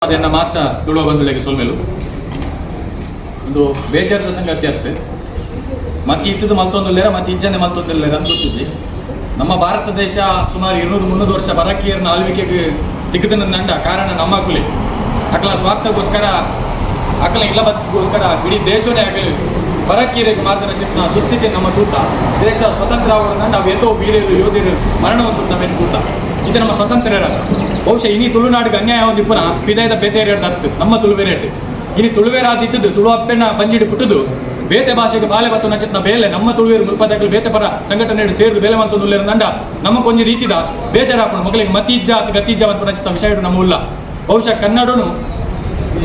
ಅದನ್ನ ಮಾತ ತುಳುವ ಬಂಧುಗಳಿಗೆ ಸೊಲ್ಮೆಲು. ಒಂದು ಬೇಜಾರದ ಸಂಗತಿ ಅತ್ತೆ. ಮತ್ತೆ ಇತ್ತದು ಮಲ್ತೊಂದುಲ್ಲೇರ, ಮತ್ತೆ ಇಜ್ಜನೆ ಮಲ್ತೊಂದುಲ್ಲೇರ ಅಂತ ಗೊತ್ತಿಜ್ಜಿ. ನಮ್ಮ ಭಾರತ ದೇಶ ಸುಮಾರು 200-300 ವರ್ಷ ಪರಕೀಯರನ್ನ ಆಳ್ವಿಕೆಗೆ ದಿಕ್ಕದನ್ನ ಕಾರಣ ನಮ್ಮ ಕುಲಿ. ಅಕಲ ಸ್ವಾರ್ಥಕ್ಕೋಸ್ಕರ, ಅಕಲ ಇಲ್ಲ ಬದುಕಿಗೋಸ್ಕರ ಇಡೀ ದೇಶವೇ ಆಗಲಿ ಪರಕೀಯರಿಗೆ ಮಾರ್ಗನ ಚಿತ್ನ ದುಸ್ಥಿತಿ ನಮ್ಮ ತೂತ. ದೇಶ ಸ್ವತಂತ್ರ ಆಗೋದ್ರಿಂದ ನಾವು ಎಂತೋ ವೀರರು, ಯೋಧರು ಮರಣವಂತ ನಾವೇನು ಕೂತ. ಇದು ನಮ್ಮ ಸ್ವತಂತ್ರ ಇರೋದು. ಬಹುಶಃ ಇನಿ ತುಳುನಾಡಿಗೆ ಅನ್ಯಾಯ ಒಂದು ಇಪ್ಪನ ಪಿದಾಯದ ಬೇತೆ ಹತ್ತು ನಮ್ಮ ತುಳುವೇರೇಟು. ಇನಿ ತುಳುವೇರಾದಿತ್ತದು ತುಳು ಅಪ್ಪೆನ ಬಂಜಿಡು ಪುಟ್ಟುದು ಬೇತೆ ಭಾಷೆಗೆ ಬಾಲೆ ಬತ್ತು ನಚಿತ್ನ ಬೇಲೆ ನಮ್ಮ ತುಳುವೇರು ಮುಲ್ಪದಾಗಲು ಬೇತೆ ಪರ ಸಂಘಟನೆ ಸೇರಿದು ಬೇಲೆ ಮಂತೊಂದು ನಂಡ ನಮ್ಮ ಕೊಂಜಿ ರೀತಿದ ಬೇಜಾರಾಪುಂಡು. ಮಗಳಿಗೆ ಮತಿಜ್ಜ ಅತ್ ಗತಿಜ್ಜ ಅಂತ ನಚಿತ್ನ ವಿಷಯ ನಮ್ಮ ಉಲ್ಲ. ಬಹುಶಃ ಕನ್ನಡನು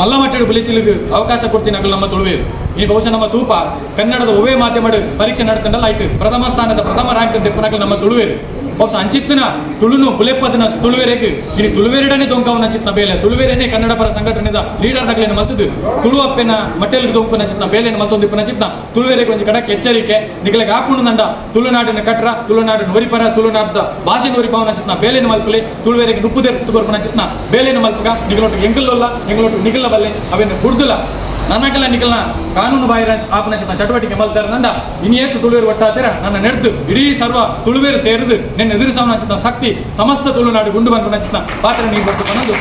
ಮಲ್ಲ ಮಟ್ಟದ ಬುಲೆಚಿಲಿಗೆ ಅವಕಾಶ ಕೊಡ್ತೀನಿ ಆಗಲು ನಮ್ಮ ತುಳುವೇರು. ಈ ಬಹುಶಃ ನಮ್ಮ ತೂಪ ಕನ್ನಡದ ಒವೇ ಮಾಧ್ಯಮ ಪರೀಕ್ಷೆ ನಡ್ತಂಡಲ್ಲ, ಆಯ್ತು, ಪ್ರಥಮ ಸ್ಥಾನದ ಪ್ರಥಮ ರ್ಯಾಂಕ್ ದೆಪ್ಪನಕಲ್ ನಮ್ಮ ತುಳುವೇರು. ಬಹುಶಃ ಅಂಚಿತ್ತಿನ ತುಳುನು ಬುಲೆಪ್ಪದನ ತುಳುವೆರೆಗ್ ಇನಿ ತುಳುವೆರಡನೆ ದೊಂಕವನ ಚಿತ್ನ ಬೇಲೆ, ತುಳುವೆರೇನೆ ಕನ್ನಡ ಪರ ಸಂಘಟನೆದ ಲೀಡರ್ ನಗಲೇನು ಮಲ್ತದು ತುಳು ಅಪ್ಪೆನ ಮಟ್ಟೆಲ್ ದೊಂಕುನ ಚಿತ್ನ ಬೇಲೆನ ಮಲ್ತೊಂದು ಇಪ್ಪನ ಚಿತ್ನ ತುಳುವೆರೆಗ್ ಒಂಜಿ ಕಡಕ್ ಎಚ್ಚರಿಕೆ. ನಿಗಲೆಗ್ ಆಪುಣು ನಂಡ ತುಳುನಾಡಿನ ಕಟ್ರ, ತುಳುನಾಡಿನ ಒರಿಪರ, ತುಳುನಾಡದ ಭಾಷೆ ಒರಿಪವನ ಚಿತ್ನ ಬೇಲೆನ ಮಲ್ಪಲೆ. ತುಳುವೆರೆಗ್ ನುಪ್ಪುದೆರ್ತು ಕೊರ್ಪುನ ಚಿತ್ನ ಬೇಲೆನ ಮಲ್ಪಗ. ನಿಗಲೊಟ್ಟು ಎಂಕಲ್ಲೊಲ್ಲ, ಎಂಗಳೊಟ್ಟು ನಿಗಲ ಬಲ್ಲೆ ಅವೆನ್ ಬುಡ್ದುಲ ನನಗಲ ನಿಗಲ್ನ ಕಾನೂನು ಬಾಹಿರ ಆಪನ ಚಿತ್ನ ಚಟುವಟಿಕೆ ಮಲ್ತಾರ ನಂಡ ಇನಿ ಏತು ತುಳುವೇರು ಒಟ್ಟಾತೀರ ನನ್ನ ನೆಡ್ದು ಇಡೀ ಸರ್ವ ತುಳುವೇರು ಸೇರಿದು ನಿನ್ನ ಎದುರಿಸವನ ಚಿತ್ನ ಶಕ್ತಿ ಸಮಸ್ತ ತುಳುನಾಡು ಗುಂಡು ಬಂದ ಚಿತ್ನ ಪಾತ್ರ ನೀವು ಬರ್ತು ಅನ್ನೋದು.